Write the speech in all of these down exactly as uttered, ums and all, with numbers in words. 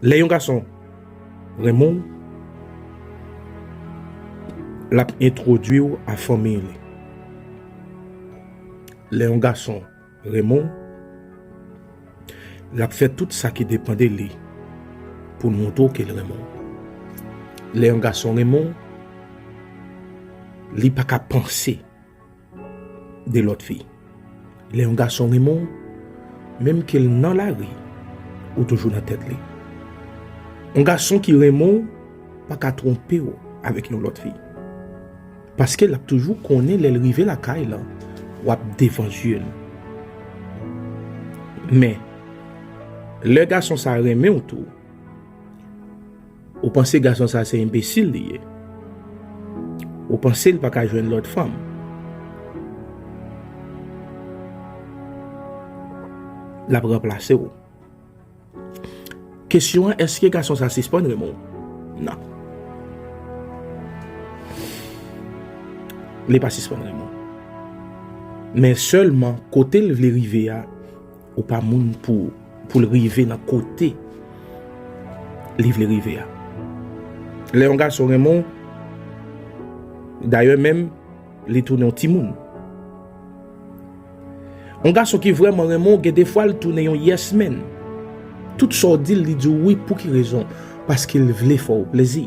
Lè yon gason renmen w, l ap entwodui w a fanmi li. Lè yon gason renmen w, l ap fè tout sa ki depann de li pou l montre w ke l renmen w. Lè yon gason renmen w, li pa ka panse de lòt fi. Lè yon gason renmen w, menm ke l nan lari, ou toujou nan tèt li. Yon gason ki renmen w pa ka twonpe w avèk yon lòt fi. Paske l ap toujou konnen lè l rive lakay la, w ap devan zye l. Men, lè gason sa renmen w tou, ou panse gason sa se enbesil li ye? Ou panse l pa ka jwenn lòt fanm? L ap ranplase w. Kesyon an, èske gason sa sispann renmen w? Non. Li pa sispann renmen w. Men sèlman, kote l vle rive a, ou pa moun pou, pou l rive nan kote li vle rive a. Lè yon gason renmen w, dayè menm, li tounen yon timoun. Yon gason ki vrèman renmen w, gen defwa l tounen yon yes man. Tout sa w di l, li di w wi. Pou ki rezon? Paske l vle fè w plezi.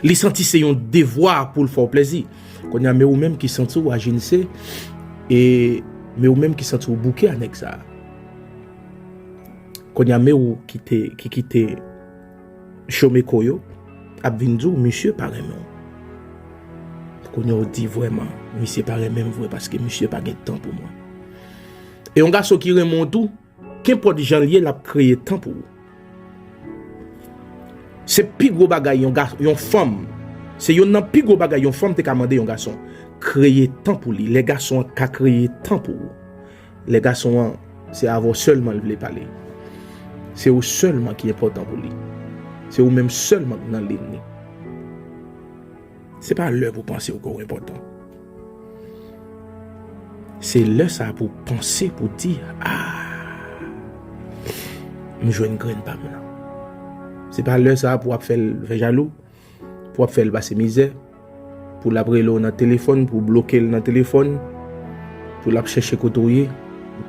Li santi se yon devwa pou l fè w plezi. Kounye a, men ou menm ki santi w ajinse, e men ou menm ki santi w bouke a nèg sa a. Kounye a, men ou ki te, ki kite showmeko yo ap vin di w, "Misye pa renmen w." Kounye a, ou di, "Vrèman, misye pa renmen m vre paske misye pa gen tan pou mwen." E yon gason ki renmen w tou, kenpòt jan l ye, l ap kreye tan pou ou. Se pi gwo bagay yon ga-, yon fanm, se yonn nan pi gwo bagay yon fanm te ka mande yon gason. Kreye tan pou li. Lè gason an ka kreye tan pou ou, lè gason an, se avè w sèlman l vle pale. Se ou sèlman ki enpòtan pou li. Se ou menm sèlman k nan liy li. Se pa lè pou panse ou ke w enpòtan. Se lè sa a pou w panse, pou w di, "Ah, m jwenn grenn pa m nan." Se pa lè sa a pou w ap fè l fè jalou, pou w ap fè l pase mizè, pou l ap rele w nan telefòn, pou w bloke l nan telefòn, pou l ap chèche kote w ye,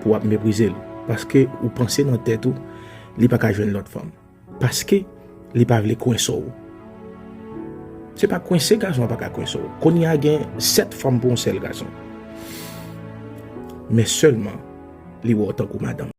pou w ap meprize l. Paske ou panse nan tèt ou, li pa ka jwenn lòt fanm. Paske li pa vle kwense w. Se pa kwense gason an pa ka kwense w. Kounye a gen sèt fanm pou yon sèl gason. Men sèlman, li wè w tankou madanm.